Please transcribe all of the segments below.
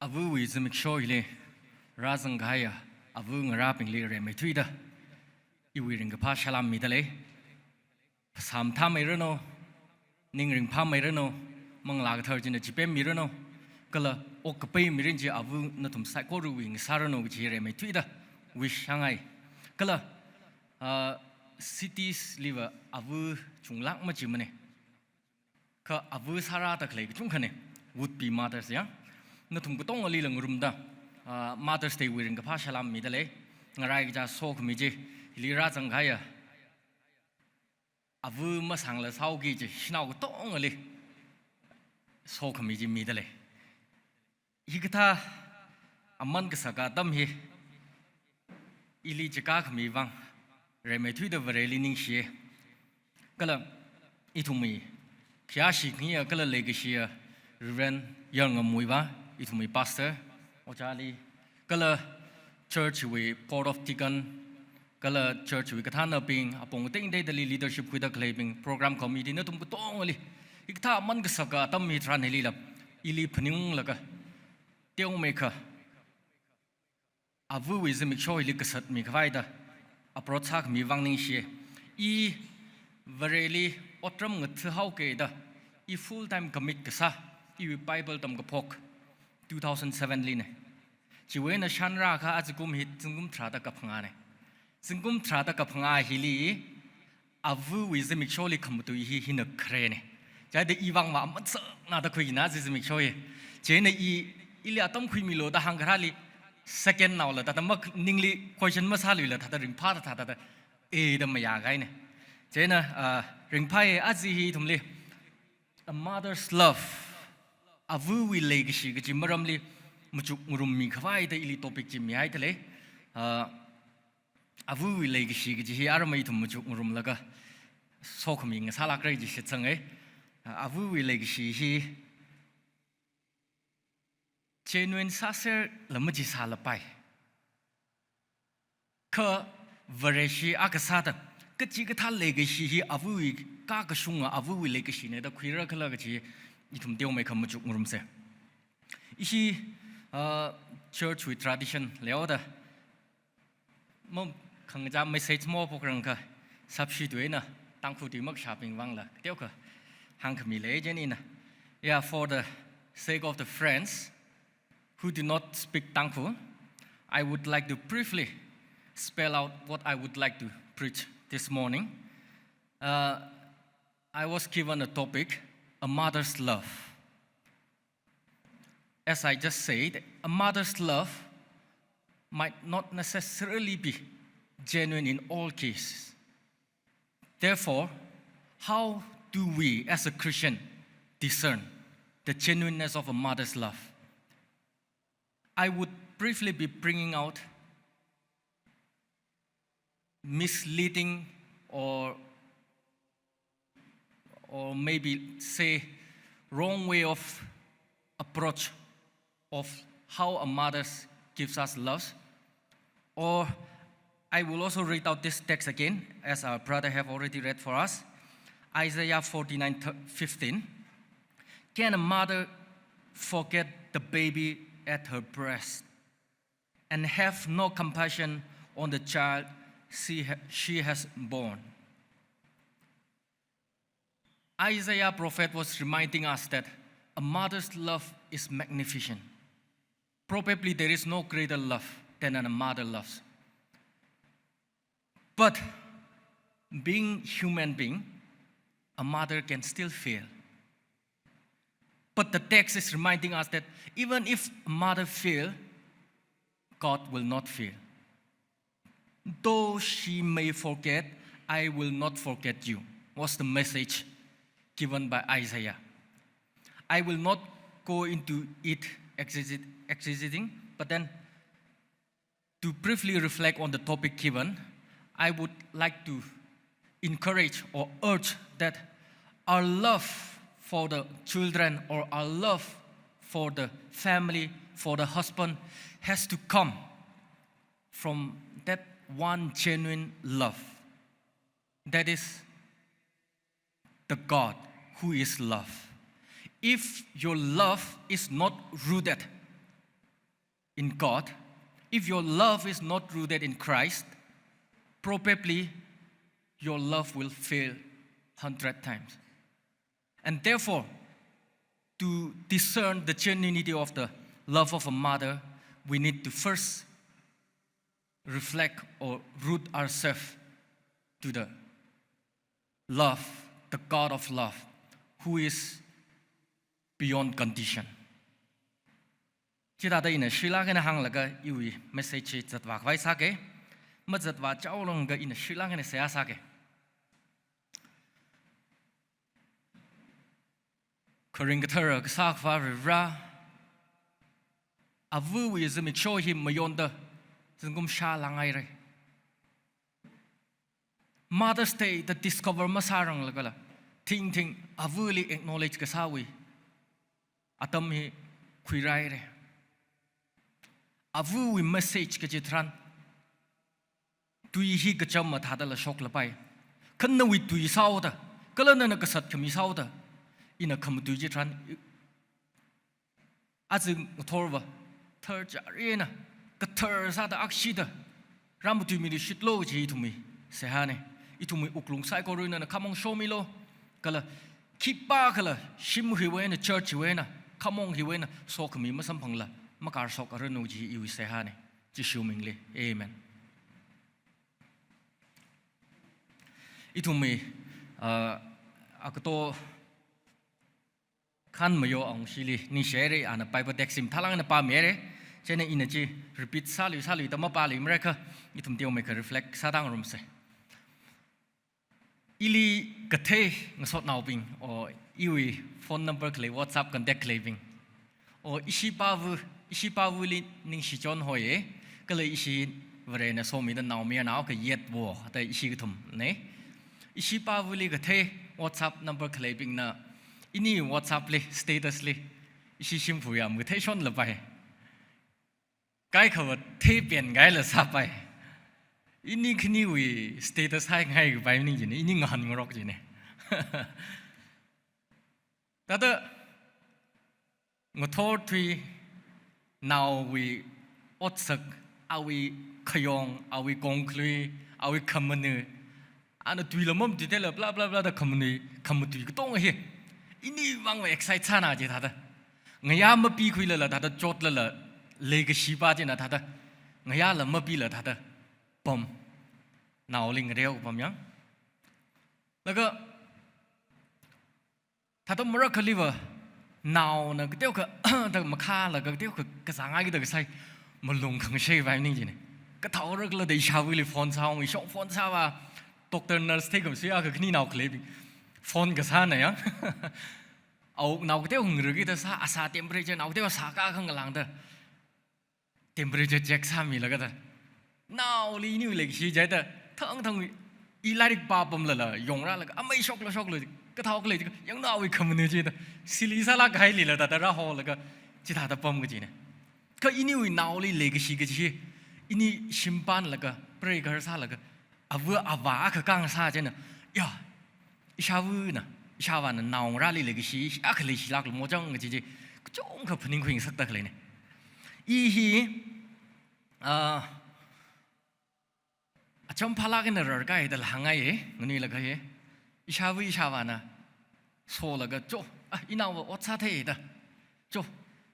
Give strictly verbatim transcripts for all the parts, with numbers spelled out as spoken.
Avawui zimiksho hili rāzangkahaiya ava ngarābingli rimeithuida iwui ringkaphā salām midalei. Phasā mathāmeiranu, ning ringphāmeiranu, Manglā Kathara china chipemmiranu, kala okkapai mirin chi ava nathum saikorawui ngasāranu kaji rimeithuida wish sāngai. Kala, ah, cities liva ava chunglāk machimane. Kha ava sārāda khalei kachungkhane, would be mothers ya. Nathum katongali ngarumda, ah, Mother's Day wui ringkaphā salām midalei. Ngarai kaja sokhami chi, hili rāzangkahaiya ava masāngla sāoki kaji shanao katongali sokhami chi midalei. Hikathā aman kasaka atam hi ili chikā khami vang rimeithuida Vareli ningshiye. Kala ithumwui khayāshi khangaiya kala leikashiya Reverend Yarngamwui va, ithumwui pastor, ojāli, kala church wui board of deacon, kala church wui kathānabing, apong tengteidali leadership khuida khaleibing, program committee nathum katongali, hikathā aman kasaka atam hitharan hilila ili phaningunglaga, teomeikha avawui zimiksho hili kasat mikhavai da approach sākhami vang ningshiye. I Vareli otram ngathahaoki da i full time commit kasā, iwui Bible tamkaphok two thousand seven lina. Chiwui eina shānrākha ajakum hi zingkum tharāda kaphangāna. Zingkum tharāda kaphangā hili avawui zimiksholi khamatui hi hina kharena. Chieina i vang va masānada khuikina aja zimiksho hi. Chieina i, ili atam khuimilu da hāngkharāli second naola, thāda mak ningli question masāluila, thāda ringphāda thāda, eh, da mayākahaina. Chieina, ah, ringphāya aja hi ithumli a mother's love, avawui leikashi kaji maramli machuk ngarummi khavai da ili topic chi mihaidalei. Ah, avawui leikashi kaji hi aramai ithum machuk ngarumlaga sokhami ngasālākra kaji shitsanga. Ah, avawui leikashi hi genuine sāserla maji sālapai. Kha Vareshi akha sāda, kachikathā leikashi hi avawui kakashunga avawui leikashina da khuira khala kaji ithum teomeikha machuk ngarumsa. Ishi, ah, church wui tradition leihaoda, mo khangachā message mo pokrangkha, sapshi tuina, Tangkhul tui makashābing vangla teokha hāngkhami lei, chieina. Yeah, for the sake of the friends who do not speak Tangkhul, I would like to briefly spell out what I would like to preach this morning. Uh, I was given a topic, a mother's love. As I just said, a mother's love might not necessarily be genuine in all cases. Therefore, how do we as a Christian discern the genuineness of a mother's love? I would briefly be bringing out misleading or, or maybe say wrong way of approach of how a mother gives us love. Or I will also read out this text again, as our brother have already read for us. Isaiah forty-nine fifteen. Can a mother forget the baby at her breast and have no compassion on the child she, ha- she has born? Isaiah prophet was reminding us that a mother's love is magnificent. Probably there is no greater love than a mother loves. But being human being, a mother can still fail. But the text is reminding us that even if a mother fail, God will not fail. "Though she may forget, I will not forget you," was the message given by Isaiah. I will not go into it exeget- exegeting, but then to briefly reflect on the topic given, I would like to encourage or urge that our love for the children or our love for the family, for the husband, has to come from that one genuine love. That is the God who is love. If your love is not rooted in God, if your love is not rooted in Christ, probably your love will fail hundred times. And therefore, to discern the genuinity of the love of a mother, we need to first reflect or root ourselves to the love, the God of love, who is beyond condition. Chithāda ina shilāk eina hānglaga iwui message chi zatvā khavai sāke. Mazatvā chaolungga ina shilāk eina seihā sāke. Kharing kathara kasā Akhava Varivara, avawui zimiksho hi mayonda zingkum shā langhaira. Mother's Day da discover masāranglagala, thingthing avali acknowledge kasāwui atam hi khuirāhaira. Avawui message kaji tharan, tui hi kacham mathādala shoklapai. Kha nawui tui sāhaoda, kala nana kasat khami sāhaoda, ina khamatui chi tharan, aja ngathorva, tharchari eina, kathar sāda akshida, rāmatuimida shitlu kaji ithumwui seihāna. Ithumwui wuklung saikora nana khamong shomilu, kala khipākhala shim hiwui eina, church hiwui eina, khamong hiwui eina sokhami masamphangla, makarshok aranu kaji iwui seihāna. Jishu mingli. Amen. Ithumwui, ah, agato khan mayo awungshili ningshihaira, ana pāhaipa text hi mathālāk eina pāmihaira. Chieina ina chi repeat sālui sāluida mapāluimara kha, ithum teomeikha reflect sāda ngarumsa. Ili kathei ngasotnaobing, or iwui phone number khalei, WhatsApp contact khaleibing, or ishipāva, ishipāvali ningshi chonhoiya, kala ishi Varena somida naomayarnao kayetwo, da ishi kathumna. Ishipāvali kathei WhatsApp number khaleibingna, ini WhatsApp li, status li, ishi shimkhur yam kathei shonlapai. Kaikhava theipen kahaila sāpai. Ini khaniwui status haingai kapai maning jina, ini ngahānngarok jina. Thāda ngathor tui, naowui otsak, awui khayong, awui kongkhalui, awui khamanu, ana tuila mamatuithei la blah blah blah da khamanui, khamatui katonga hi. Ini vangva excite sāna chithāda. Ngayā mapikhuilala thāda chotlala, leikashipā china thāda. Ngayāla mapila thāda pam. Naoli ngareo pam yang. Laga thāda marakhaliva, naona kateokha da makhālaga kateokha kazāngaikida kasai malung khangashei vai maning jina. Kathaorakhala da ishāvali phone sāung, ishong phone sāva, doctor nurse theikhamasuiya kakhani nao khaleibing phone kasāna yang. Awuk nao kateo hungrikida sā, asā temperature nao kateo sākā khangalāngda temperature check sāmilaga da. Naoli iniwui leikashi jihaida, thangthang i lairik pāpamlala, yongrālaga, amei shoklu shoklu, kathao khalei chi, yangnaowui khamanu chida, sili sālāk kahailila thāda rāholaga, chithāda pam kajina. Kha iniwui naoli leikashi kaji, ini shimpanlaga, pray kahar sālaga, ava avā akha kang sā china, ya, ishāvana, ishāvāna naongarāli leikashi akha leishilāklu mo chang kaji chi, kachungkha phaningkhui ngasakda khaleina. I hi, ah, acham phālāk eina rarkaida lāngngaiya, nganuilakha hi. Ishāva ishāvāna solaga, cho, ah, inaova ot sātheida. Cho,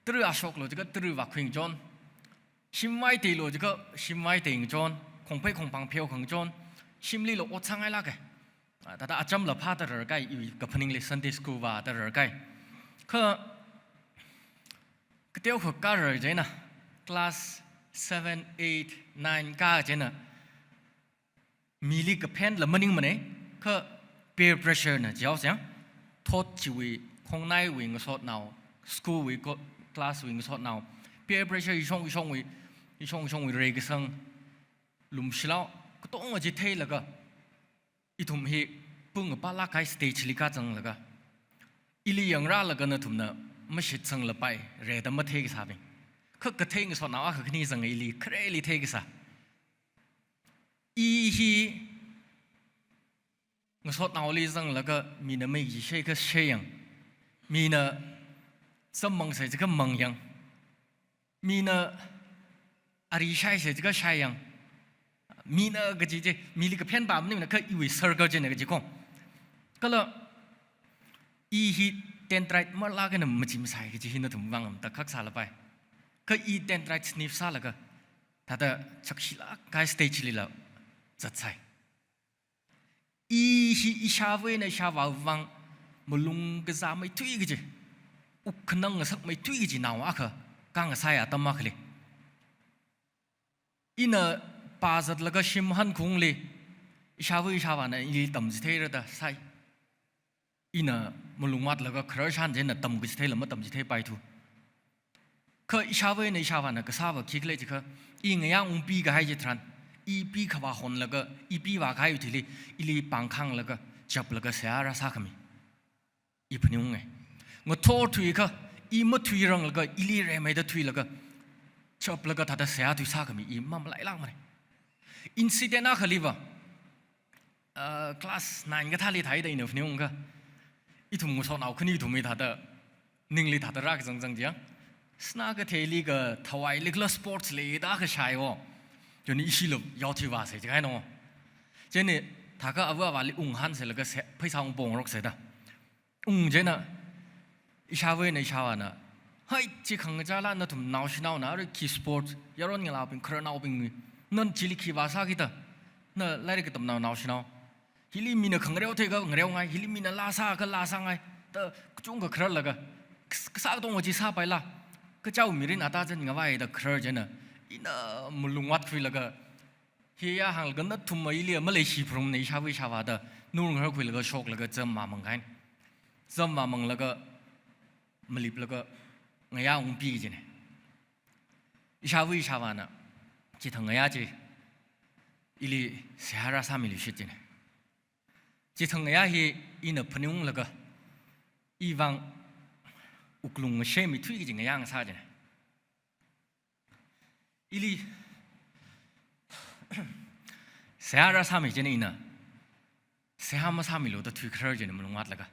tara ashoklu jiakha tara vākhui ngachon. Shim vaiteilu jiakha shim vaitei ngachon. Khongphei khongphang pheo khangachon. Shimlila ot sāngailāka. Ah, thāda achamla phāda rarkai, iwui kaphaningli Sunday school vāda rarkai. Kha, kateokha kārar china, class seven, eight, nine kā china, mili kaphenla maningmana, kha peer pressure na jihaosa yang, thot chiwui, khongnaiwui ngasotnao, school wui ko-, class wui ngasotnao, peer pressure ishong ishongwui, ishong ishongwui reikasang, lumshilao, katonga chi theilaga, ithum hi pung apālāk kahai stage li kāzanglaga, ili yangrālaga nathumna mashitsanglapai, rida matheikasābing. Kha kathei ngasotnao akha khani zanga ili, khareli theikasā. I hi ngasotnaoli zanglaga mina mei jishei kha shei yang. Mina zam mangsei jiakha mang yang. Mina Ari shaisa jiakha shai yang. Mina kaji chi, mili kaphen pam maningmana kha iwui circle china kaji ko. Kala i hi dendrite marlāk eina machim sai kaji hi nathum vang amta khak sālapai. Kha i dendrite sniff sālaga, thāda chakshilāk kahai stage lila zatsai. I hi ishāva eina ishāvā vang malung kazāmeithui kaji, wuk khanang ngasakmeithui kaji nao akha, khangasai atam akhali. Ina pāzatlaga shim hankhaungli, ishāva ishāvāna ili tamchitheira da sai. Ina malung matlaga kharar shan chieina tamkachitheila matamchitheipaithu. Kha ishāva eina ishāvāna kasāva khikhala jiakha, i ngayā ungpi kahai chitharan, i pi khavā honlaga, i pi vākahaiwui thili, ili pāngkhanglaga, chaplaga seihā rāsākhami. I phaningungai. Ngathor thuikha, i mathuiranglaga, ili rimeida thuilaga, chaplaga thāda seihā thui sākhami, i mamalailākmana. Incident akhaliva, ah, class nine kathāli thāhaida ina phaningungakha, ithum ngasotnao khani ithumwui thāda, ningli thāda rākazang zang jiang. Sinākatheili kathāvaili kala sports leida kashai o. Chieina ishila yaothui vāsai jiakha no. Chieina thākha ava avāli unghansailaga se, pheisā ungpongroksaida. Ung chieina, ishāva eina ishāvāna, "Hai, chi khangachāla nathum naoshinaona, arui khi sport, yaron ngalaobing, khararnaobing, nana chili khi vāsāki da, na lairik katamnao naoshinao. Hili mina khangareo theikha ngareongai, hili mina laa sākha laa sāngai," da kachungkha khararlaga, kas-, kasā katonga chi sāpaila, kachao mirin ata zan ngavaida kharar chieina, ina malung matkhuilaga, hiya hānglaga nathum ili maleishipharumna ishāva ishāvāda, nur ngaharkhuilaga shoklaga zam mamangkahaina. Zam mamanglaga, maliplaga, ngayā ungpi kajina. Ishāva ishāvāna, chithang ngayā chi, ili seihā rāsāmiluishit jina. Chithang ngayā hi ina phaningunglaga, i vang wuklung ngashemithui kaji ngayā ngasā jina. Ili seihā rāsāmi chieina ina, seihā masāmilu da thuikharar chieina malung matlaga.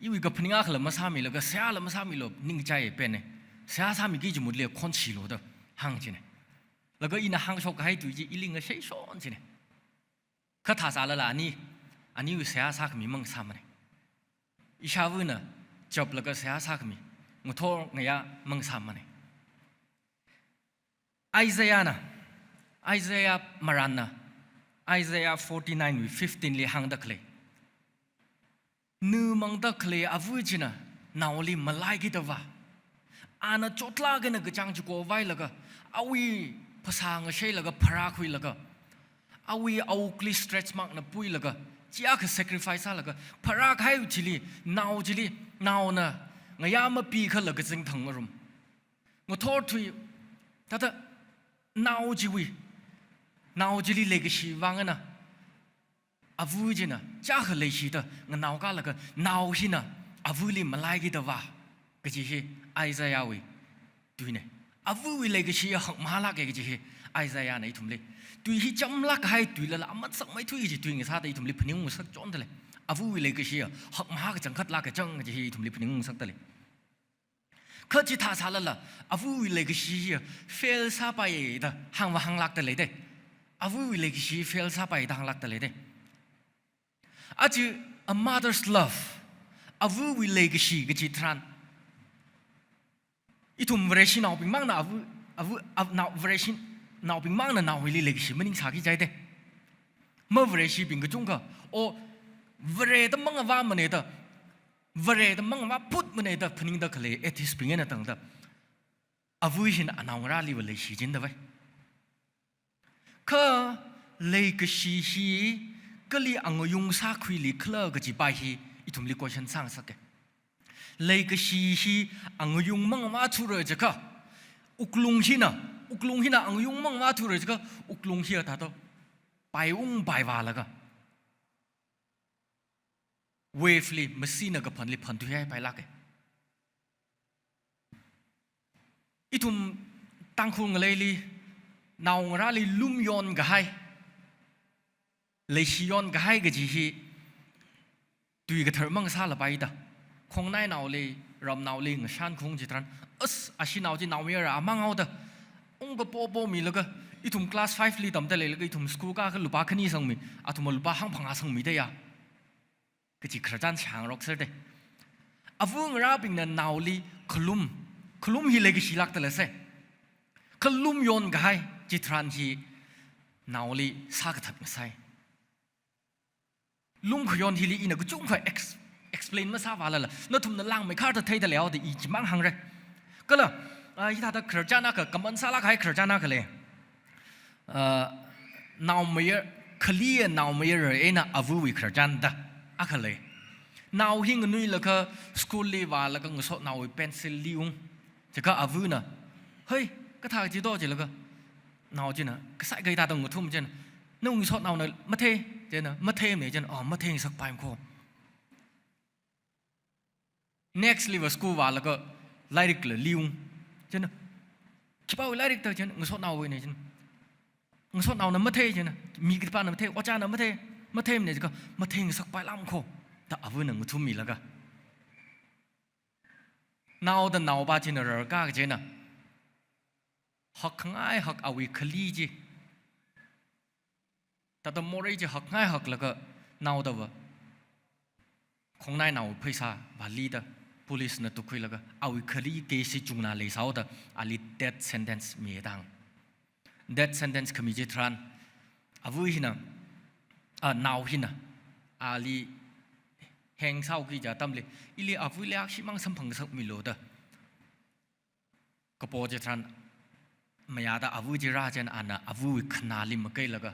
Iwui kaphaning akhala masāmilaga, seihāla masāmilu, ningchai pene. Seihā sāmiki jimutli khonshilu da hāng jina. Laga ina hāngshok kahai tui chi ili ngasheishon jina. Kha thāsālala ani, aniwui seihā sākhami mangasāmana. Ishāvana chaplaga seihā sākhami, ngathor ngayā mangasāmana. Isaiahna, Isaiah marānna, Isaiah forty-nine wui fifteen li hāngda khalei, namangda khalei ava china naoli malaikida vā. Ana chotlāk eina kachāng chiko vailaga, awui phasā ngasheilaga, pharākhuilaga, awui awukli stretch mark na puilaga, chiakha sacrifice sālaga, pharākahaiwui thili, nao chili, naona ngayā mapikhala kazingthang arum, ngathor thui, thāda nao chiwui, nao chili leikashi vang eina, ava china chiakha leishida nganaokalaga, nao hina avali malaikida vā kaji hi Isaiahwui tuina. Avawui leikashi hakmahālāka kaji hi Isaiahna ithumli, tui hi chamlāk kahai tuilala amat sakmeithui kaji tui ngasāda ithumli phaningung ngasakchondalei. Avawui leikashi hakmahā kachangkhatlāka chang kaji hi ithumli phaningung ngasakdalei. Kha chithāsālala, avawui leikashi hi fail sāpaida hāngva hānglākdalei de. Avawui leikashi fail sāpaida hānglākdalei de. Aja a mother's love, avawui leikashi kaji tharan, ithum Vareshinaobing mangna ava, ava, av-, nao, Vareshinaobing mangna naowuili leikashi maningsāki jai de. Mavareshibing kachungkha, o, Vareda mangavāmana da, Vareda mangavāphutmana da phaningda khalei atheist bing eina tangda, ava hina anaongarāliva leishichinda vai. Kha leikashi hi kali angayung sākhuilikhala kajipa hi ithumli question sāngasaka. Leikashi hi angayung mangavāthura jiakha, wuklung hina, wuklung hina angayung mangavāthura jiakha, wuklung hi thāda paiung paivālaga, wave li, masina kaphanli phanthuihai pailāka. Ithum Tangkhul ngaleili, naongarāli lumyon kahai, leishiyon kahai kaji hi, tui kathar mang sālapai da. Khongnainaoli, ramnaoli ngashan khaung chitharan, as, ashinao chi naomayara amang haoda, ungkapo pomilaga, ithum class five li tamda leilaga, ithum school kakha lupā khani sangmi, athumva lupā hangphangā sangmida ya. Kachi khararchan shāngarok serde. Ava ngarābingna naoli khalum, khalum hi leikashilākda leisai. Khalum yonkahai chitharan hi naoli sākathat ngasai. Lum khayon hili ina kachungkha ex-, explain masāvālala, nathumna langmeikharda theida leihaoda i chimang hāngra. Kala, ah, hithāda khararchan akha, common sālākkahai khararchan akha lei. Ah, naomayar, khaliya naomayar eina avawui khararchan da akha lei. Nao hi nganuilakha school li vālaga ngasotnaowui pencil liung. Chikha avana, "Hei, kathā kachi do?" jilaga, nao china, kasai kaida tong ngathum china, "Nawui ngasotnaona mathei," china, "Matheimana," china, "Oh, matheingasakpaimana kho." Next liva school vālaga lairikla liung. China, "Khipāwui lairik da?" china, "Ngasotnaowuina," china. "Ngasotnaona mathei," china, "Mi kathāna mathei, ojāna mathei, matheimana," chikha, "Matheingasakpailākmana kho," da avana ngathummilaga. Naoda naopā china rarkā kajina. Hakkhangai hak awui khali chi. Thāda morei chi hakkhangai haklaga naodava khongnainaowui pheisā vālida, police na tukhuilaga, awui khali case chi chungna leisāhaoda, ali death sentence mida. Death sentence khami chitharan, ava hina, ah, nao hina, ali heng sāki kaji atamli, ili avali akshimang samphangngasakmilu da. Kapo chitharan mayāda ava chi rā china, ana avawui khanāli makeilaga,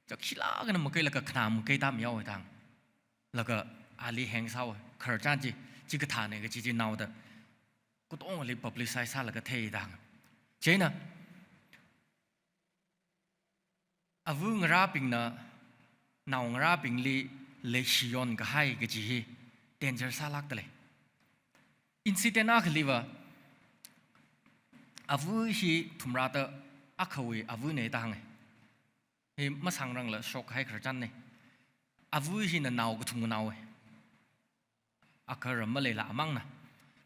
chakshilāk eina makeilaga khanā makeida mihaowa da. Laga ali heng sāhaowa, khararchan chi, chi kathāna kachi chi naoda katongali publicize sālaga theida. Chieina, ava ngarābingna naongarābingli leishi yonkahai kaji hi danger sālākda lei. Incident akhaliva, ava hi thumrāda akhawui avana da hānga. Hi masāngarangla shokkahai khararchanna. Ava hina nao kathum nganaowa. Akha ram maleila amangna.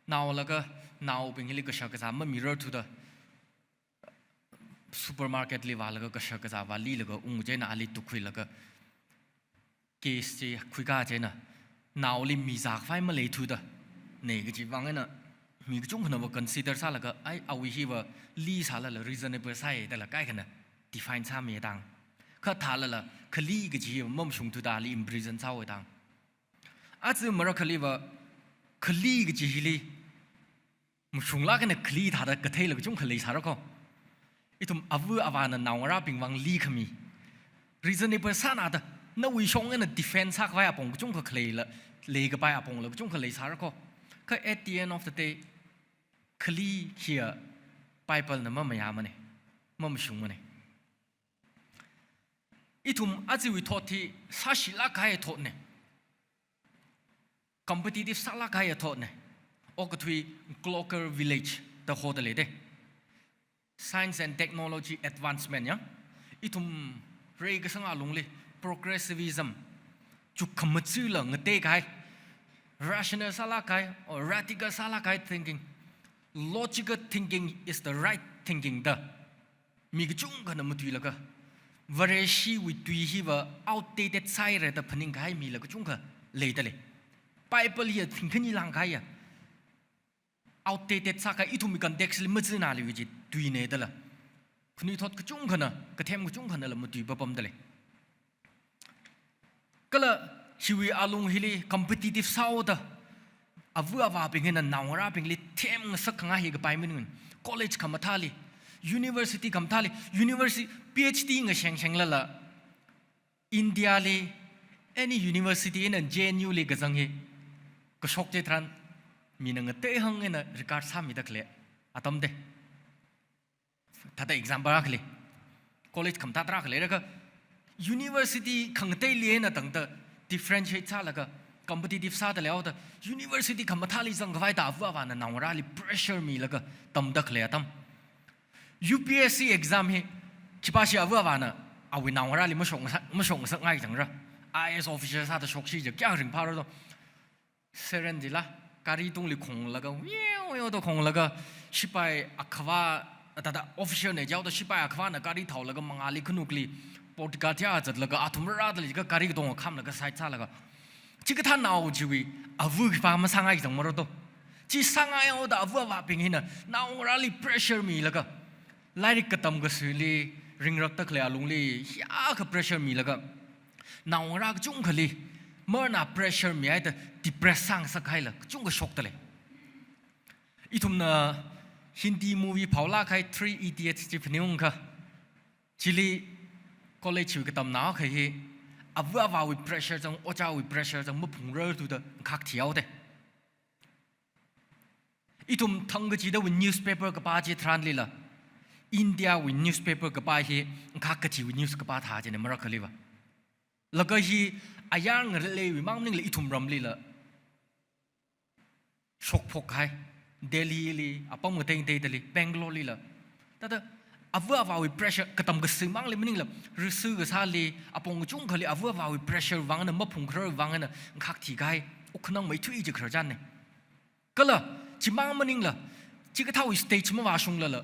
Naolaga naobing hili kashak kazā mamirarthuda, supermarket li vālaga kashak kazā vālilaga ung chieina ali tukhuilaga case chi khuikā chieina, naoli mizākhavai maleithuda nei kaji vang eina mi kachungkhanava consider sālaga, ai, awui hiva li sālala reasonable sāi dala kaikhana define sāmida. Kha thālala khali kaji hiva mamashungthuda ali imprison sāhaowa da. Aja marakhaliva khali kaji hili mashunglāk eina khali thāda katheila kachungkha leisāra kho. Ithum ava avāna naongarābing vang likhami, reasonable sānada, nawui shong eina defend sākhavai apong kachungkha khaleila, leikapai apongla kachungkha leisāra kho. Kha at the end of the day, khali hiya Bible na mamayāmana, mamashungmana. Ithum ajawui thot hi sāshilāk kahai thotna. Competitive sālāk kahai thotna. Okathui Clocker Village da hoda leida. Science and technology advancement ya. Ithum reikasanga lungli progressivism, chukkhamaja la ngateikahai, rational sālāk kahai, or radical sālāk kahai thinking. Logical thinking is the right thinking da mi kachungkhana matuilaga, Vareshiwui tui hiva outdated sāhaira da phaningkahai mila kachungkha leida lei. Bible hiya thingkhani langkahaiya, outdated sākahai, ithumwui context li mazinali kaji tuina dala, khanuithot kachungkhana, kathem kachungkhanala matui papamda lei. Kala hiwui alung hili competitive sāhaoda, ava avābing hina naongarābingli themngasak khangai hi kapai maningmana. College khamathāli, university khamathāli, university, PhD ngasheng shenglala, India li any university eina JNU li kazang hi kashok chitharan, mina ngateihang eina regard sāmida khalei atam da. Thāda example akhali, college khamathā tarākha leilakha, university khangateili eina tangda differentiate sālaga, competitive sāda leihaoda, university khamathāli zangkhavai da ava avāna naongarāli pressure milaga tamda khalei atam. UPSC exam hi khipāshi ava avāna awui naongarāli mashok ngasa-, mashok ngasakngai changra. IAS officer sāda shokshi jiakha kayā ringphāra do. Serenjila, gari tungli khonglaga, wiu wiu da khonglaga, shipai akhava Thāda official na jaoda shipai akhavana gari thaolaga mangāli khanukli, portiga thiya zatlaga athum rāda leikha gari katonga khamlaga side sālaga. Chikathā nao chiwui ava khipā masāngai zangmara to. Chi sāngaihaoda ava avābing hina naongarāli pressure milaga, lairik katam kasuili, ringrakta khalei alungli, hiyākha pressure milaga, naongarā kachungkhali, marna pressure mihaida depress sāngasakhaila, kachungkha shokta lei. Ithumna Hindi movie phaolāk kahai Three Idiots chi phaningungkha, chili college wui katamnao akha hi, ava avāwui pressure zang, ojāwui pressure zang maphungrarthuda ngakhak thihaoda. Ithum thang kachidawui newspaper kapā chitharanlila, India wui newspaper kapā hi ngakhak kachiwui news kapā thā china marakhaliva. Laga hi ayar ngaleiwui mang maningla ithum ramlila shokphok kahai, Delhi li, apam ngatei ngateidali, Bangalore lila. Thāda ava avāwui pressure, katam kasui mangli maningla, risi kasāli, apong kachungkhali ava avāwui pressure vangna, maphungkharar vangna ngakhak thikahai, wuk khanang maithui chi khararchanna. Kala, chimang maningla, chikathāwui stage mavāshunglala,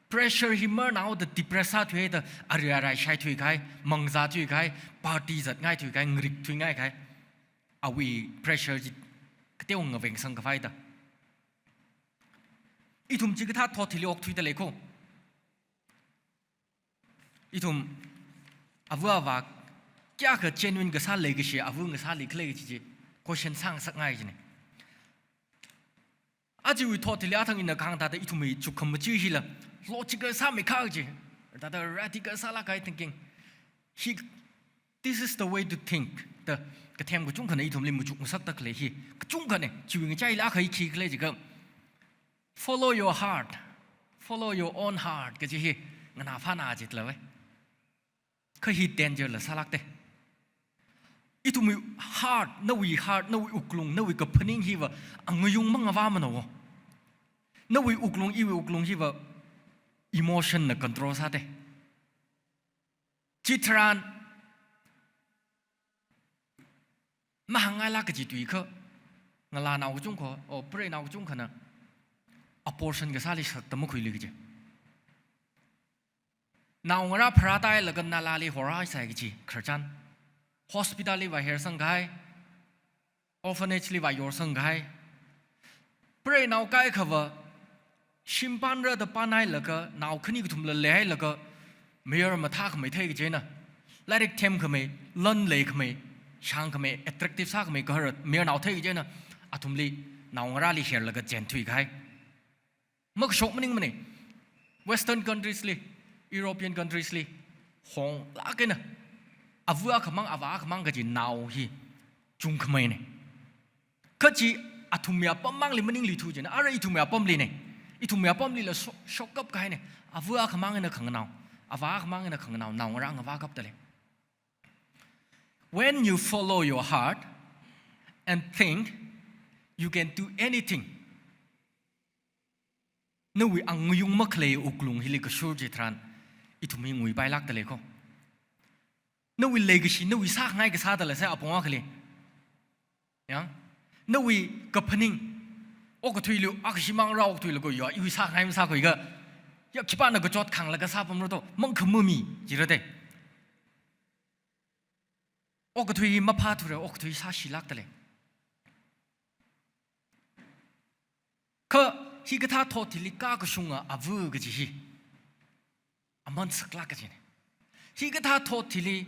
pressure hi marnaoda depress sāthuida, ari arai shaithui kahai, mangzā thui kahai, party zatngai thui kahai, ngarikthuingai kahai, awui pressure chi kateokha ngavengsang khavai da. Ithum chikathā thot hili okthuida lei ko. Ithum ava avā kayākha genuine kasā leikashi ava ngasāli khalei kachi chi question sāngasakngai china. Ajawui thot hili athang ina kahāng thāda ithumwui chukkhamachee hila logical sāmeikha kachi, thāda radical sālāk kahai thinking. Hi, this is the way to think da kathem kachungkhana ithumli machukngasakta khalei hi kachungkhana. Chiwui ngachaili akha hi khi khalei jiakha, follow your heart, follow your own heart kachi hi nganāphāna jitla vai. Kha hi danger la sālākta. Ithumwui heart, nawui heart, nawui wuklung, nawui kaphaning hiva angayung mangavāmana wo. Nawui wuklung, iwui wuklung hiva emotion na control sāta. Chitharan mahāngngailāk kaji tuikha, ngalānao kachungkha, o preinao kachungkhana abortion kasāli shakta makhuilui kaji. Naongarā pharātailaga nalāli horhaisai kaji khararchan. Hospital li vāhersang kahai, orphanage li vāyorsang kahai. Preinao kaikhava, shim pānra da pānhailaga, nao khani kathumla leihailaga, mayar mathākhamei thei kajina. Lairik themkhamei, lan leikhamei, shāngkhamei, attractive sākhamei gahara mayarnao thei kajina. Athumli, naongarāli herlaga chenthui kahai. Makashok maningmana. Western countries li, European countries li, honglāk eina, ava akhamang, avā akhamang kaji nao hi chungkhameina. Kha chi athumwui apam mangli maningluithu jina, ara ithumwui apamlina. Ithumwui apamlila shok, shokkap kahaina. Ava akhamang eina khanganao, avā akhamang eina khanganao, naongarā ngavākapta lei. When you follow your heart and think you can do anything, nawui angayung makhalei wuklung hili kashur chitharan, ithum hi nguipailākta lei ko. Nawui leikashi, nawui sāngai kasā da la sai apong akhali. Ya? Nawui kaphaning, okathuili, akashimang rā okathuili ko ya, iwui sāngai masākhuiakha, ya khipāna kachot khanglaga sāpamra to, mangkhamami, jira te. Okathui maphāthura, okathui sāshilākta lei. Kha hikathā thot hili kakashunga ava kaji hi aman saklāk kajina. Hikathā thot hili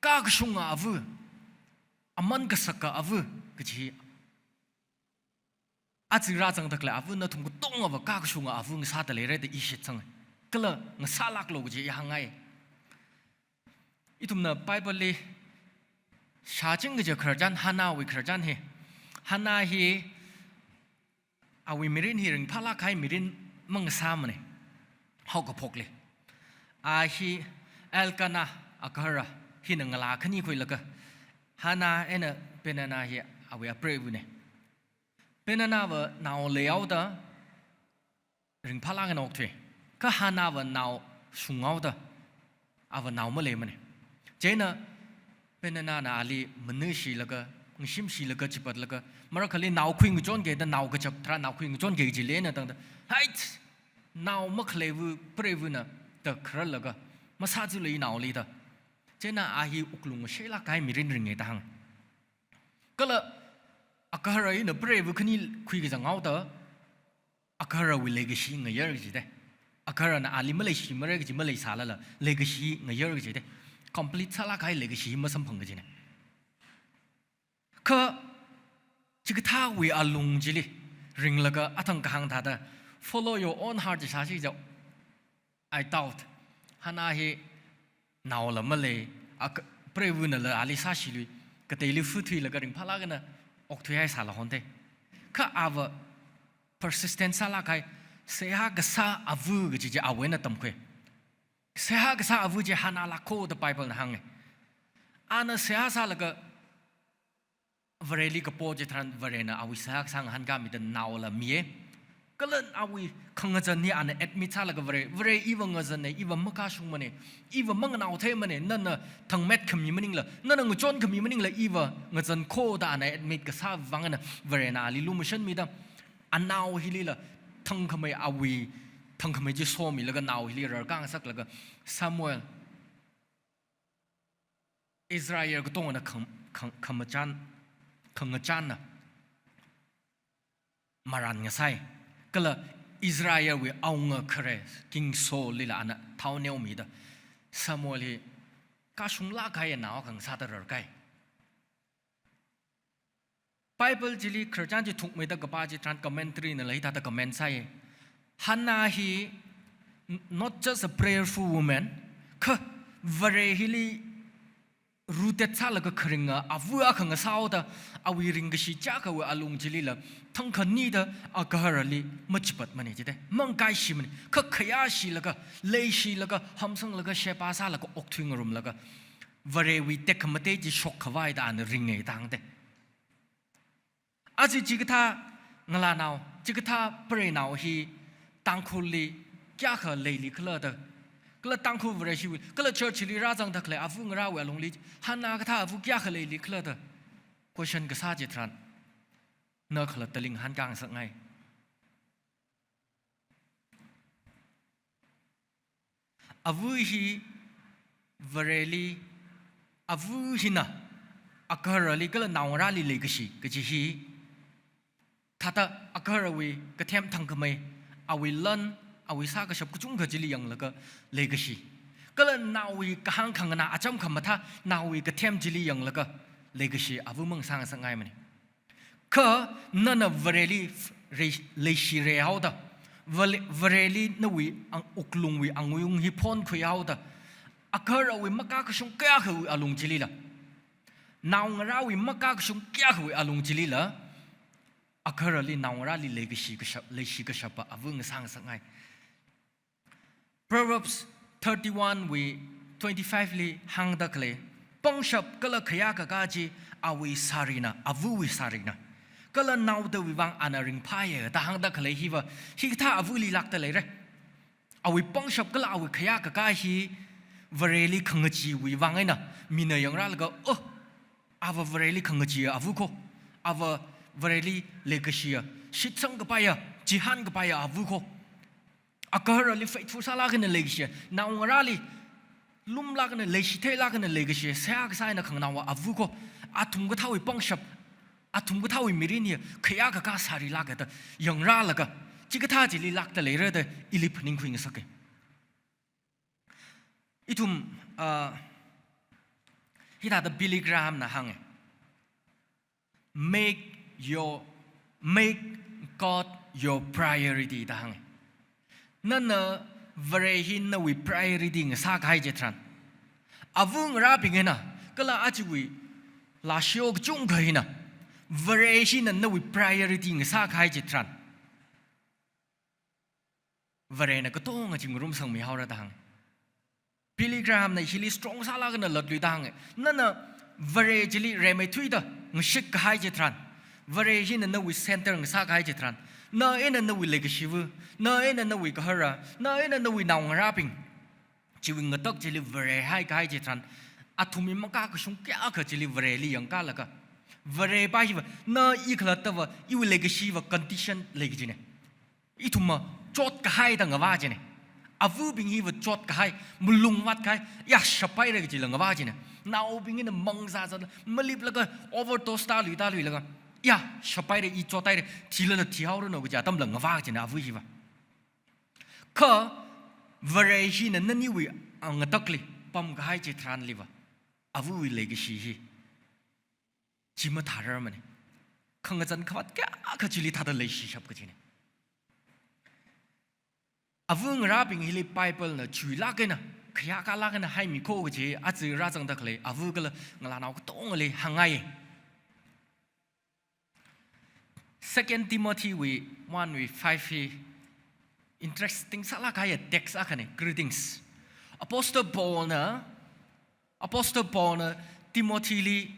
kakashunga ava, aman kasaka ava kaji hi aja rāzangda khalei ava nathum katongava kakashunga ava ngasāda leira da i shitsanga. Kala ngasālāklu kaji i hāngngai. Ithumna Bible li shāching kaja khararchan, Hannahwui khararchan hi. Hannah hi awui mirin hi ringphālāk kahai mirin mangasāmana. Haokaphokli. A hi Elkanah agahara hina ngalā khani khuilaga, Hannah eina Peninnah hi awui apreivana. Peninnahva nao leihaoda ringphālāk eina okthui. Kha Hannahva nao shunghaoda, ava nao maleimana. Chieina Peninnahna ali manashilaga, ngashimshilaga, chipatlaga, marakhali nao khuingachonki da nao kachap tharan nao khuingachonki kaji leina tangda, "Hait! nao makhaleiva, preivana da khararlaga, masāzula inaoli da. Chieina a hi wuklung shela kahai mirin ringe da hānga. Kala agahara hina preiva khani khuikazang haoda, agaharawui leikashi ngayar kaji da. Agaharana ali maleishimara kaji maleisālala, leikashi ngayar kaji da. Complete sālāk kahai leikashi masamphang kajina. Kha chikathāwui alung chili ringlaga athang kahāng thāda, "Follow your own heart," ji sāsi ja. I doubt. Hannah hi naola malei, ak-, preivanala ali sāshilui, kateili futhuilaga ringphālāk eina okthuihaisāla honte. Kha ava persistent sālāk kahai, seihā kasā ava kaji chi awui eina tamkhui. Seihā kasā ava chi Hannah lākho da Bible na hānge. Ana seihā sālaga Vareli kapo chitharan Varena awui seihā kasā ngahānkāmida naola miye. Kala awui khangazan hi ana admit sālaga Vare, Vare iva ngazane, iva makashungmane, iva manganao theimane, nana thangmet khami maningla, nana ngachon khami maningla, iva ngazankho da ana admit kasā vang eina Varena ali lumashanmida, anao hilila thangkhamei awui, thangkhamei chi somilaga nao hili rarkāngasaklaga Samuel, Israel katongana khang-, khang-, khamachan, khangachanna maran ngasai. Kala Israelwui awunga khare King Saul lila ana thao neomida Samuel hi kashunglāk kahai nao akha ngasāda rarkai. Bible chili khararchan chi thukmeida kapā chitharan commentary nala hithāda comment sāi. Hannah hi n-, not just a prayerful woman, kha Vare hili rooted sālaga kharinga ava akha ngasāhaoda, awui ringkashi chiyākhawui alung chilila thangkhanida agaharali machipatmane jite. Mangkaishimane, kha khayāshilaga, leishilaga, hamsanglaga, sheba sālaga, okthui ngarumlaga, Varewui tekhamatei chi shokkhavai da ana ringe da hāngte. Aja chikathā ngalānao, chikathā preinao hi Tangkhulli kayākha leili khala da. Kala Tangkhul Vareshiwui, kala church li rāzangda khalei ava ngarāwui alungli Hannah kathā ava kayākha leili khala da question kasā chitharan, na khalattaling hānkāngasakngai. Ava hi Vareli, ava hina agaharali kala naongarāli leikashi kaji hi, thāda agaharawui kathem thangkhamei, awui lan, awui sākashap kachungkha chili yanglaga leikashi. Kala naowui kahāng khanganā acham khamathā, naowui kathem chili yanglaga leikashi ava mangasāngasakngaimane. Kha nana Vareli f-, rei-, leishireihaoda, Vale-, Vareli nawui ang-, wuklungwui angayung hi phonkhuihaoda, agaharawui makakashung kayākhawui alung chilila, naongarāwui makakashung kayākhawui alung chilila, agaharali naongarāli leikashi kashap, leishi kashapa ava ngasāngasakngai. Proverbs thirty-one wui twenty-five li hāngda khalei, pangshap kala khayākakā chi awui sārina, avawui sārina. Kala naodawui vang ana ringphāya da hāngda khalei hiva, hikathā avali lākta leira. Awui pangshap kala awui khayākakā hi Vareli khangacheewui vang eina mina yangrālaga, oh, ava Vareli khangacheeya ava kho, ava Vareli leikashiya, shitsang kapaiya, chihān kapaiya ava kho. Agaharali faithful sālāk eina leikashiya, naongarāli lumlāk eina, leishitheilāk eina leikashiya, seihā kasā eina khanganaowa ava kho. Athum kathāwui pangshap, athum kathāwui mirin hi khayākakā sārilāka da yangrālaga, chikathā chili lākta leira da ili phaningkhui ngasaka. Ithum, ah, hithāda Billy Graham na hānge. Make your, make God your priority da hānge. Nana Vare hi nawui priority ngasākahai chitharan, ava ngarābing eina, kala ajawui lashio kachungkha hina, Vare hina nawui priority ngasākahai chitharan, Varena katonga chi ngarumsangmihaora da hānge. Billy Graham na hili strong sālāk eina latluida hānge. Nana Vare chili rimeithuida ngashikkahai chitharan, Vare hina nawui center ngasākahai chitharan, na eina nawui leikashiva, na eina nawui gahara, na eina nawui naongarābing chiwui ngatak chili Vare haikahai chitharan, athumwui makakashung kayākha chili Vareli yangkalaga, Vare pa hiva, na i khalattava, iwui leikashiva condition lei kajine. Ithumva chotkahai da ngavā chine. Avabing hiva chotkahai, malungvātkahai, ya shaphaira kajila ngavā chine. Naobing hina mangzāzāla, maliplaga overdose tālui tāluilaga, ya shaphaira, i chothaira, thilala thihaoranu kaji atamla ngavā chine ava hiva. Kha Vare hina naniwui ngatakli pamkahai chitharanliva, avawui leikashi hi chi mathārarmane. Khangazan khavāt kayākha chili thāda leishishap kajine. Avangarābing hili Bible na chuilāk eina, khayākalāk eina haimikho kaji aja rāzangda khalei ava kala ngalānao katongali hāngngai. Second Timothy wui one wui five hi interesting sālāk kahaiya text akhane, greetings. Apostle Paul na, Apostle Paul na Timothy li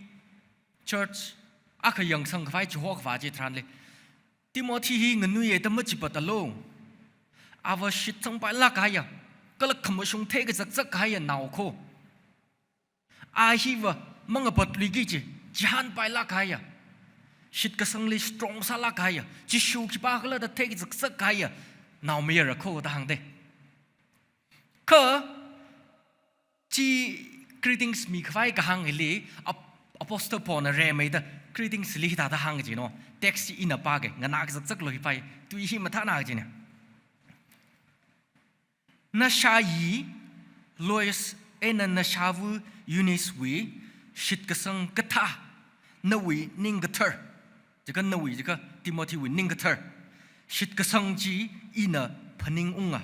church akha yangsangkhavai chihokhavā chitharanli, Timothy hi nganuiya da machipattalu. Ava shitsangpailāk kahaiya, kala khamashung theikazakzak kahaiya nao kho. A hiva mangapatluiki kaji, chihānpailāk kahaiya, shitkasangli strong sālāk kahaiya, Jishu khipākhala da theikazakzak kahaiya naomayara kho da hāngde. Kha chi greetings mikhavai kahāng hili ap-, Apostle Paul na rimeida greetings li hithāda hāng kajino. Text chi ina pāke, nganākazakzaklu hi pāi, tui hi mathāna kajine. Nashā yi Lois eina nashāva Eunice wui shitkasang kathā, nawui ningkathar, jiakha nawui jiakha Timothy wui ningkathar shitkasang chi ina phaningunga.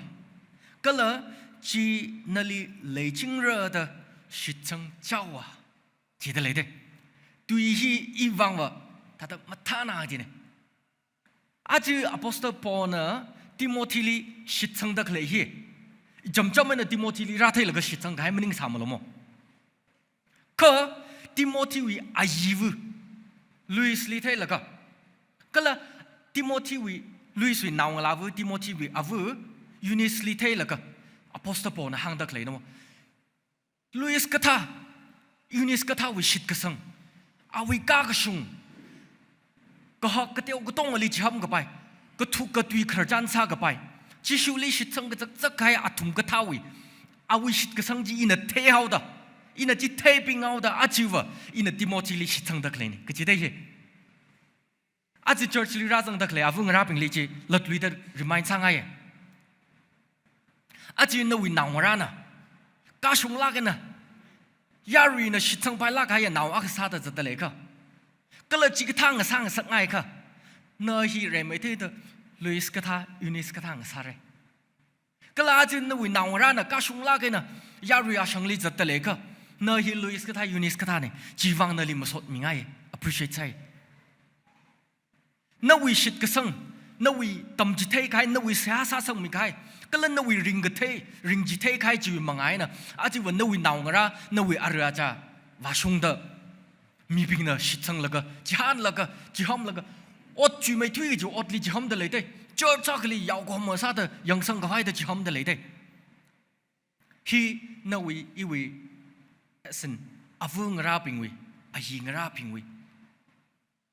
Kala chi nali leichingra da shitsangchaowa. Chida leide. Tui hi ivangva thāda mathāna kajine. Aja Apostle Paul na Timothy li shitsangda khalei hi, ichamcham eina Timothy li rātheilaga shitsangkahai maningsāmalo mo. Kha Timothy wui ayiva Lois li theilaga, kala Timothy wui, Lois wui naongalāva Timothy wui ava Eunice li theilaga Apostle Paul na hāngda khaleina mo. Lois kathā, Eunice kathāwui shitkasang, awui kakashung, kahak kateo katongali chihāmkapai, kathuk katui khararchan sākapai, Jishuli shitsang kazakzak kahai athum kathāwui, awui shitkasang chi ina theihaoda, ina chi theipinghaoda, ajava ina Timothy li shitsangda khaleine, kachida hi. Aja church li rāzangda khalei avangarābingli chi latluida remind sāngaiye. Aja nawui naongarāna kashunglāk eina, yaruina shitsangpailāk kahaiya nao akha sāda zatda leiakha, kala chikathā ngasā ngasakngaikha, na hi rimeida Lois kathā, Eunice kathā ngasāre. Kala aja nawui naongarāna kashunglāk eina yarui ashangli zatda leiakha, na hi Lois kathā, Eunice kathāne, chivang nali masotmingai, appreciate sāi. Nawui shitkasang, nawui tamchithei kahai, nawui seihā sāsangmi kahai, kala nawui ringkathei, ringchithei kahai chiwui manga eina, ajava nawui naongarā, nawui ara aja vāshungda, mibingna shitsanglaga, chihānlaga, chihāmlaga, ot chuimeithui kaji otli chihāmda leide, church akhali yaokahoma sāda yangsangkhavai da chihāmda leide. Hi nawui iwui, as in, avangarābingwui, ayingarābingwui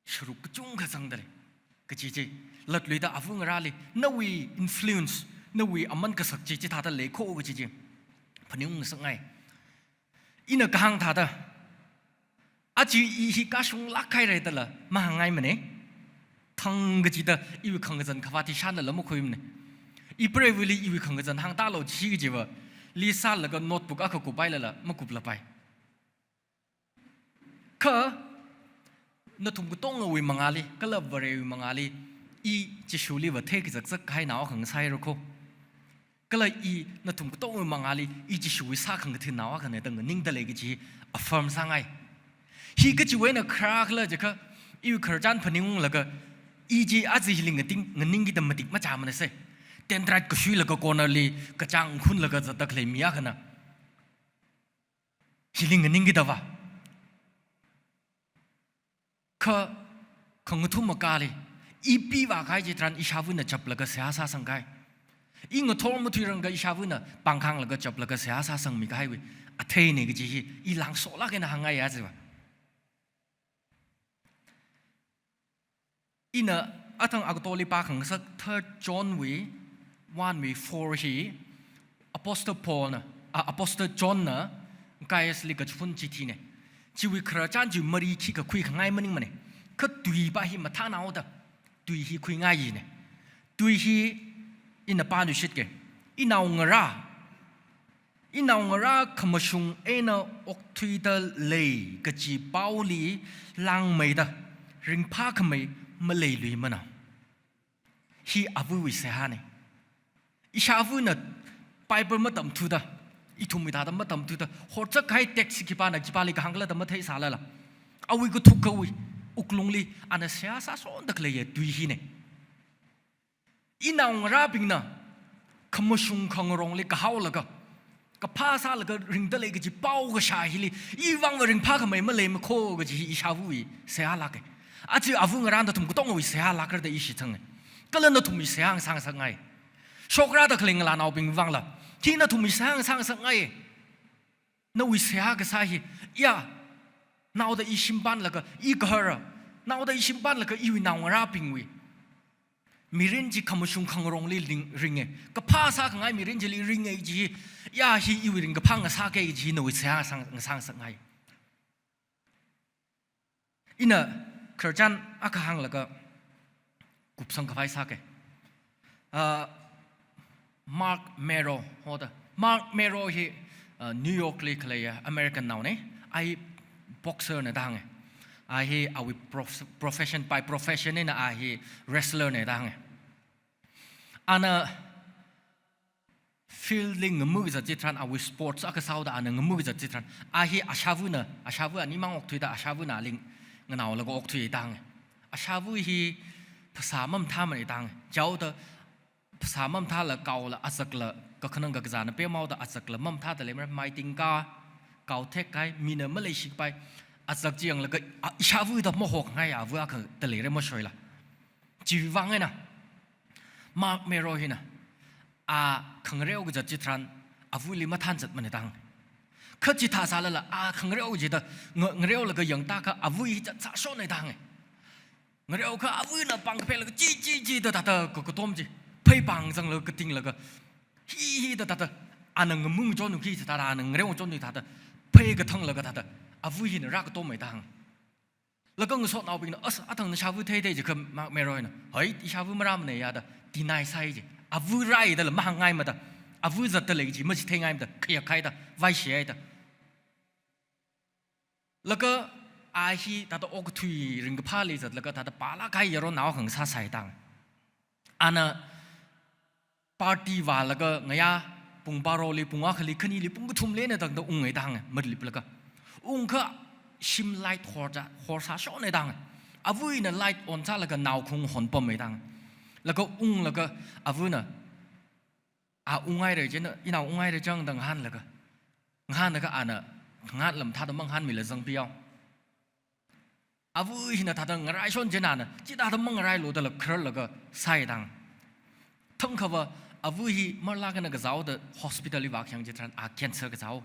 sharuk kachungkha zangda lei. Kaji chi, latluida avangarāli nawui influence, nawui aman kasak chi chithāda leikho kaji chi phaningung ngasakngai. Ina kahāng thāda, aja i hi kashunglāk haire dala mahāngngaimane. Thang kachida iwui khangazan khavāt hi shānlala makhuimane. I preivali iwui khangazan hāngtālu chi kajiva, list sālaga notebook akha kupailala makuplapai. Kha nathum katongawui mangāli, kala Varewui mangāli, i Jishuliva theikazakzak kahai nao akha ngasāhaira kho. Kala i nathum katongawui mangāli, i Jishuwui sākhangatha nao akhane da nganingda lei kaji affirm sāngai. Hi kachiwui eina kharā khala jiakha, iwui khararchan phaningunglaga, i chi aja hili ngating, nganingkida matik machāmanase. Dendrite kashuilaga corner li kachāng khunlaga zatda khalei mi akhana hili nganingkida vā. Kha khangathum akali, i pivā kahai chitharan ishāvana chaplaga seihā sāsangkahai. I ngathor mathuirangakha ishāvana pāngkhanglaga chaplaga seihā sāsangmi kahaiwui atheine kaji hi i langsolāk eina hāngngaiya ajava. Ina athang akatoli pākhangasak Third John wui one wui four hi Apostle Paul na, a, Apostle John na Gaius li kachihun chithina. Chiwui khararchan chi mari khikha khuikhangai maningmana. Kha tui pa hi mathānao da, tui hi khuingaina. Tui hi ina pāluishitka. Inaongarā, inaongarā khamashung eina okthuida lei kaji paoli langmeida ringphākhamei maleiluimana. Hi avawui seihāna. Ishāvana Bible matamthuda, ithumwui thāda matamthuda, horchak kahai text khipāna khipāli kahāng khala da matheisālala, awui kathukkawui wuklungli ana seihā sāshonda khaleiya tui hina. Inaongarābingna khamashung khangarongli kahaolaga, kaphā sālaga ringda lei kaji pao kashā hili, iwui vangva ringphākhamei maleimakho kaji hi ishāvawui seihā lāka. Aja ava ngarā nathum katongawui seihā lākra da ishi thanga. Kala nathumwui seihā ngasāngasakngai. Shokra da khalei ngalānaobing vangla, hi nathumwui seihā ngasāngasakngai. Nawui seihā kasā hi, ya, naoda i shimpanlaga, i gahara, naoda i shimpanlaga iwui naongarābingwui mirin chi khamashung khangarongli ring, ringa. Kaphā sākhangai mirin chili ringa ji, ya hi iwui ringkaphā ngasāka ji nawui seihā ngasāng, ngasāngasakngai. Ina khararchan akha hānglaga kupsang khavai sāka. Ah, Marc Mero hoda. Marc Mero hi, ah, New York li khaleiya American naona. A hi boxer na da hānga. A hi awui prof-, profession, by profession eina a hi wrestler na da hānga. Ana field li ngamui kazat chitharan, awui sports akha sāhaoda ana ngamui kazat chitharan, a hi ashāvana, ashāva animang okthuida ashāvana ali nganaolaga okthui da hānga. Ashāva hi phasā mamathāmana da hānga. Chaoda phasā mamathāla kaola azakla, kakhanang kakazāna pemhaoda azakla mamathāda leimara, maitingka, kao thekkai, mina maleishikapai, azak chi yanglaga, a, ishāva da mahokngai ava akha da leira mashoila. Chiwui vang eina Marc Mero hina, a khangareo kazat chitharan, avali mathānzatmana da hānga. Kha chithā sālala, a khangareo jida, nga-, ngareolaga yangtakha ava hi zatsāshona da hānga. Ngareokha avana pāng kaphelaga chi, chi, chi da thāda ka-, katom chi. Phei pāng zanglaga katinglaga, hi, hi da thāda, ana ngamui ngachonlu khi thāda, ana ngareo ngachonlu thāda, phei kathanglaga thāda, ava hina rākatomma da hānga. Laga ngasotnaobingna, as, athang nashāva theithei jikha Marc Mero hina, hai, ishāva marāmana ya da, deny sāi ji. Ava rāi dala mahāngngaimada, ava zatda lei ji machitheingaimada, khayak haida, vaishihaida. Laga a hi thāda okathui ringkaphāli zatlaga thāda pālāk kahai yaronnao akha ngasāsai da hānga. Ana party vālaga ngayā pung baroli, pung akhali, khanili, pung kathumli eina tangda unga da hānga, maliplaga. Ungkha shim light hor ja, hor sāshona da hānga. Avana light on sālaga nao khaung honpama da hānga. Laga unglaga avana, a unghaira chieina, inao unghaira chang da ngahānlaga. Ngahānlaga ana, ngatlam thāda mangahānmila zangpihao. Ava hina thāda ngaraishon chieina ana, chithāda mangarailu dala khararlaga sāi da hānga. Thangkhava, ava hi marlāk eina kazāhaoda hospital li vākhayang chitharan a cancer kazāhao.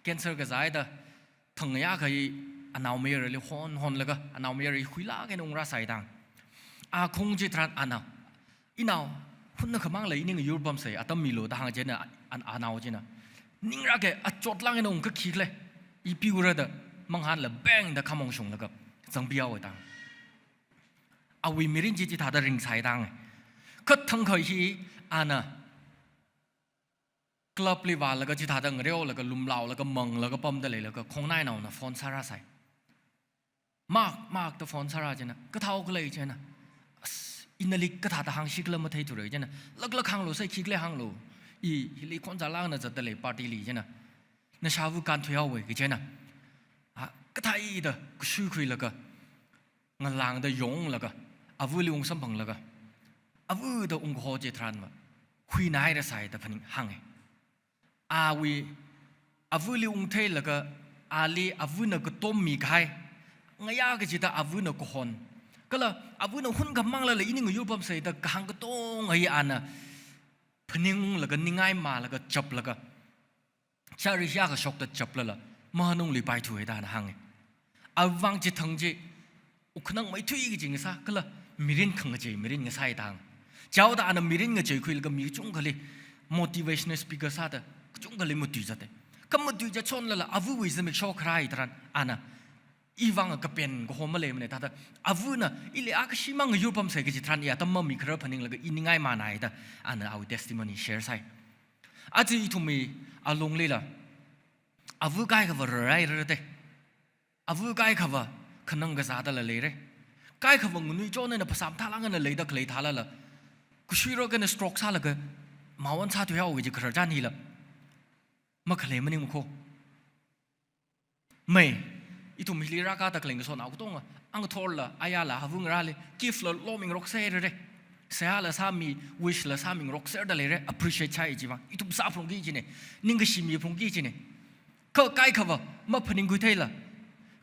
Cancer kazāhaida, thang ngayā akha hi anaomayarali hon, honlaga, anaomayara hi huilāk eina ungrāsai da hānga. A khaung chitharan ana, inao, hunna khamangla ining ayur pamsei, atam milu da hāng chieina, an-, anao china. Ningrāka, achotlāk eina ungkha khikhala, i piura da, mangahānla bang da khamong shunglaga, zangpihaowa da hānga. Awui mirin chi chithāda ringsai da hānga. Kha thangkha hi ana club li vālaga chithāda ngareolaga lumlaolaga manglaga pamda leilaga khongnainaona phone sārāsai. Marc, Marc da phone sārā chieina, kathāhao khala chieina. As, ina nali kathāda hāngsi khala matheithura chieina. Laklak hānglu, sai khikhala hānglu. I, hili khonzālāk eina zatda lei party li chieina. Nashāva kānthuihaowa ka chieina. A, kathāda, kashuikhuilaga, ngalāngda yonglaga, avali ungsamphanglaga, avada ungkaho chitharanva, huinairasai da phaning hānga. Awui, avali ungtheilaga, ali avana katom mikahai, ngayā kachida avana kahon. Kala avana hun khamanglala ining ayur pamsei da kahāng katonga hi ana phaningunglaga, ningngaimalaga, chaplaga, chari hiya kashokta chaplala, mahanungli paithuwa da ana hānga. Awui vang chithang chi, wukkhanang maithui kaji ngasā, kala mirin khangachei mirin ngasāi da hānga. Chaoda ana mirin ngacheikhuilaga mi kachungkhali motivational speaker sāda kachungkhali matuizate. Kha matuizat shonlala avawui zimiksho kharā hitharan ana iwui vang kapen kahom maleimane, thāda avana ili akashimang ngayur pamsai kaji tharan i atam mamikharar phaninglaga i ningai manai da ana awui testimony share sāi. Aja ithumwui alunglila ava kaikhava rarairarate. Ava kaikhava khanang kazādala leire. Kaikhava nganui chon eina phasā mathālāk eina leida khalei thālala, kashuirok eina stroke sālaga mawan sāthuihaowa kaji khararchan hila makhalei maningmakho. Mai, ithum hili rākāda khalei ngasotnao katonga, angthorla, ayala, ava ngarāli gift la lomingarokserrare. Seihāla sāmi, wish la sāmingarokserda leire, appreciate sāi chiwui vang. Ithum sāphalungki kajine, ningkashi miphalungki kajine. Kha kaikhava maphaningkhuitheila,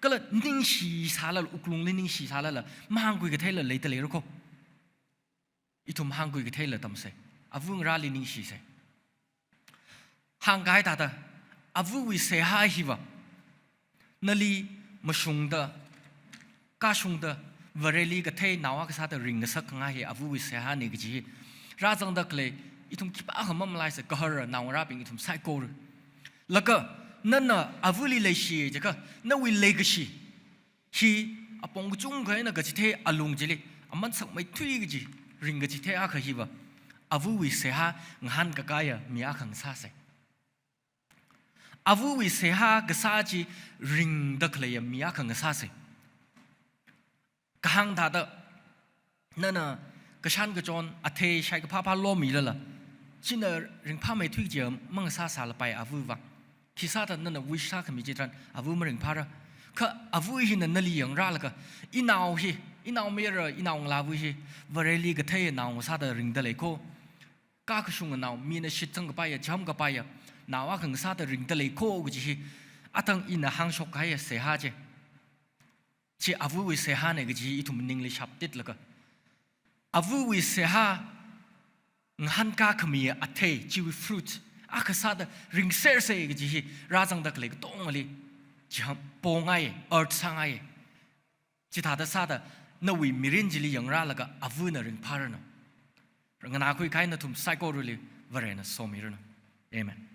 kala ningshi sālala, wuklungli ningshi sālala mahāngkhui katheila leida leirako. Ithum hāngkhui katheila tamsei. Ava ngarāli ningshisei. Hāngkahai thāda, avawui seihā hiva nali mashungda, kashungda, Vareli kathei nao akha sāda ringngasak khangai hi avawui seihāne kaji hi rāzangda khalei ithum khipākha mamalaisei, gahara naongarābing ithum saikora. Laga nana avali leishi jiakha, nawui leikashi hi apong kachungkha eina kachithei alung chili aman sakmeithui kaji, ringkachithei akha hiva avawui seihā ngahānkakāya mi akha ngasāsei. Avawui seihā kasā chi ringda khaleiya mi akha ngasāsei. Kahāng thāda, nana kashan kachon athei shaikaphā phā lomilala, china ringphāmeithui kaji mangasā sālapai avawui vang. Khisāda nana wish sākhami chitharan ava maringphāra. Kha ava hina nali yangrālaga, inao hi, inaomayara, inaongalāva hi Vareli kathei nao ngasāda ringda leiko. Kakashunga nao, mina shitsang kapaiya, cham kapaiya nao akha ngasāda ringda leiko kaji hi athang ina hāngshok kahaiya seihā chi. Chi avawui seihāne kaji ithum ningli shaptitlaga, avawui seihā ngahānkā khami athei chiwui fruit akha sāda ringsersei kaji hi rāzangda khalei katongali chiham pongai, urge sāngai. Chithāda sāda nawui mirin chili yangrālaga avana ringphāranu. Nganākhui kahai nathum saikorali Varena somiranu. Amen.